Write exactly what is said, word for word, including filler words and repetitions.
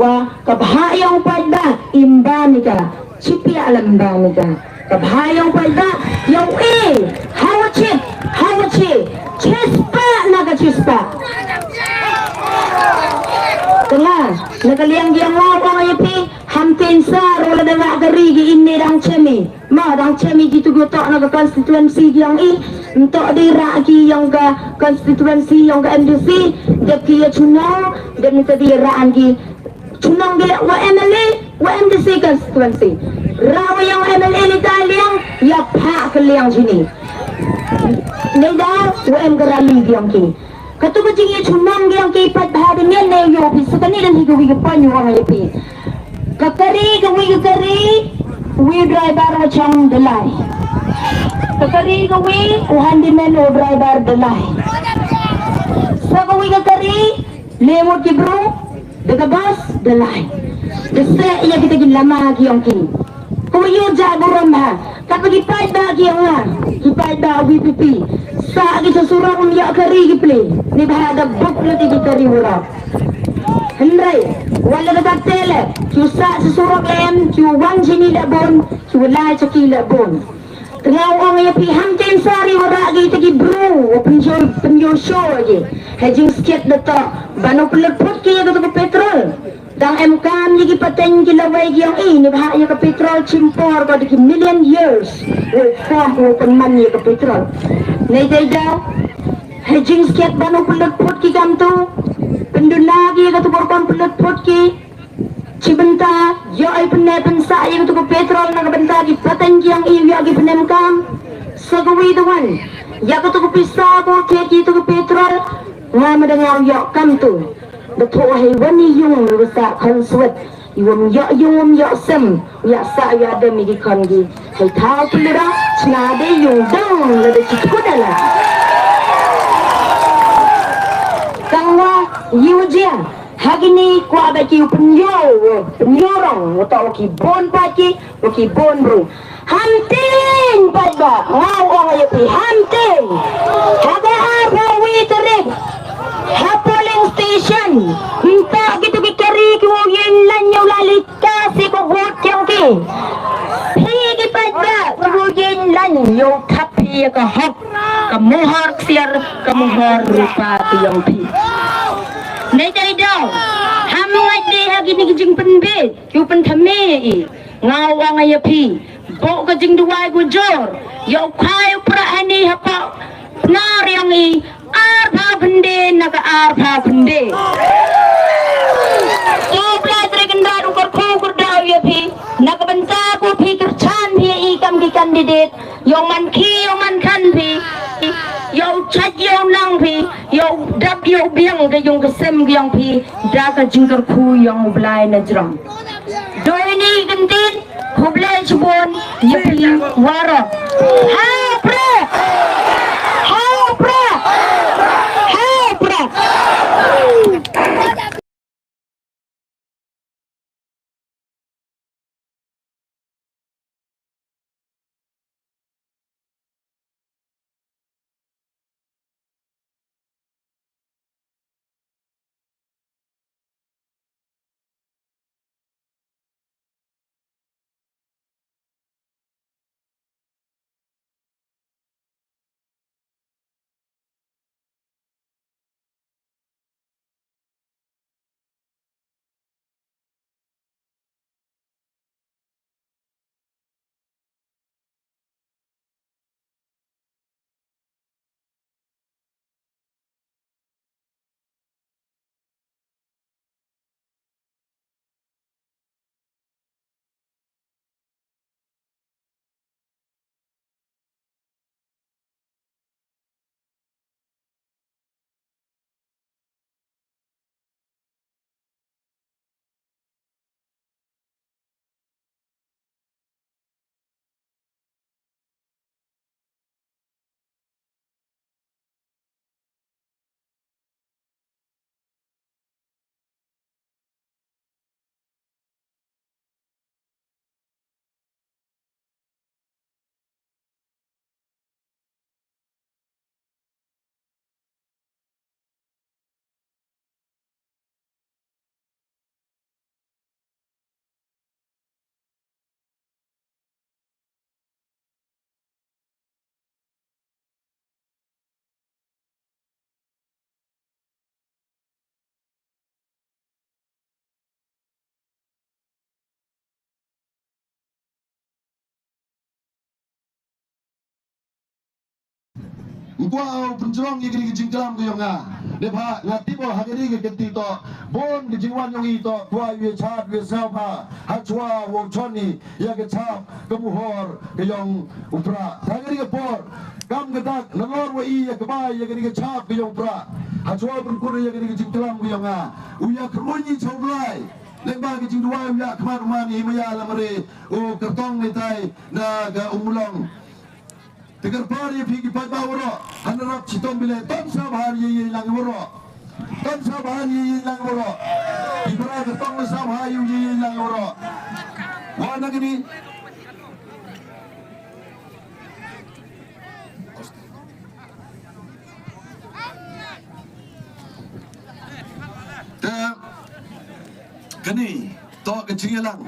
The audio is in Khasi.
Wa ka bha ïa u paidbah im bam ïa ka. Chipiah lem bam ïa ka. Ka bha ïa u paidbah ïa u e. Hawa chit, hawa chit. Chispah na ka chispah. Tengah na ka liang ïa nga ong ïa phi. Ham tin sa ro la da ka ri ki in ne dang chemi. Ma dang chem ïa kitu ki toh na ka constituency ki ong i. Ntoh dei rah ki ïong ka constituency ïong ka M D C. Dep ki ïa chuna. Dep nita dei rah an ki chuna ki wa M L A wa M D C constituency. Rah wa ïong M L A nita liang ïa pha ka liang jini. Nei da wa em ka rally ki ong ki. Katu ka jingïa chunam ki ong ki pat bha de ngen ne yo phi sa kane dan hi ka wi ka pan yo ong ïa phi. Ka kari ka wi ka kari wi driver wa chong delai. Ka kari ka wi u handyman u driver delai. Sa ka wi ka kari le mo ki bru de ka bas delai. De se ïa kita ki lama ki ong ki. Ko ïoh ja burom ha. Kata ki paidbah ki ong ha. Ki paidbah V P P. Sa ki sa surok um ïa kari ki pli. Ni bah da buk la ki kari urok. Hynrei wala da tele. Ki sa sa surok em ki wan jini la bon. Ki wala chaki la bon. Tengah ong ïa phi ham ken sari wara ki te ki bru. Wa pynjol pynjol show ki. Hajing skit da to. Bano pynlut put ki ya ka petrol. Dang em kam ïa ki pateng ki lawei ki ong i ni bha ïa ka petrol chimpor ko da ki million years. Wei fam u pynman ïa ka petrol. Nei dei da. Hajing skit bano pynlut put ki kam tu. Pynduna ki ïa ka tu kor kam pynlut put ki. Chi bynta ïa ai pynne pynsa ïa ka tu ka petrol na ka bynta ki pateng ki ong i ïa ki pynem kam. Sa ka wi da wan. Ïa ka tu ka pisa ko te ki tu ka petrol. Nga ma da nga ïa kam tu. Da thoh hei wan i yung na wasa khon swet. I wam ïa yung wam ïa sem ïa sa ïa dem i ki khon gi. Hei thaw pulira chna de yung dang la da chi kut ala. Kangwa yu jia hagini kwa ba ki u pynyo pynyo rong wa ta wa ki bon pa ki wa ki bon bru. Hamting paidbah nga ong ïa phi hamting. Ha ka arphew wi tarik ha polling station. Nta kitu ki kari ki u yin lan ïa u la leit ka si ko vote ïong ki. Phi ki paidbah ki u yin lan ïa u thap phi ïa ka hok ka muhar ksiar ka muhar rupa ki ïong phi. Nei dei daw ham ngai dei ha kini ki jingpynbit. Ki u pynthame i nga ong ïa phi. Bok ka jingduwai gu jor ïa u khai u pra hani ha pa pnar ïong i. Arphew khynde na ka arphew khynde. Ki u Blai Tre Kynrad u kyrkhu kyrdaw ïa phi na ka bynta ku phi kyrchan phi i kam ki candidate. Ïong man ki ïong man khan phi ïong chaj ïong nang phi ïong dap ïong biang ka ïong ka sem ka ïong phi da ka jingkyrkhu ïong u Blai na jrong. Doi ni kyntin khublei chibun ïa phi waroh. Ha pra ha pra ha pra. Kwah u pynjrong ïa kane ka jingklam ka jong nga. Dei ba nga tip ba ha kane ka kynti to, bun ka jingwan jong i to, kwah u ïa chad u ïa sngewbha, ha chwa wow chon i ïa ka chap ka muhor ka jong u Prah. Ha kane ka por, kam ka dak nalor wa i ïa ka bai ïa kane ka chap ka jong u Prah. Ha chwa u pynkut ïa kane ka jingklam ka jong nga, u ïa kyrwoh i cha u Blai. Leng ba ka jingduwai u ïa khmat u man i maya lamare u kyrtong ni tai na ka umlong. Te kyrpad ïa phi ki paidbah waroh, hana rap chitom bile, ton sa bha ïa ïa lang waroh. Ton sa bha ïa ïa lang waroh. Ki para ka tong sa bha ïa ïa lang waroh. Wa na kini. Te kani to ka jingïalang.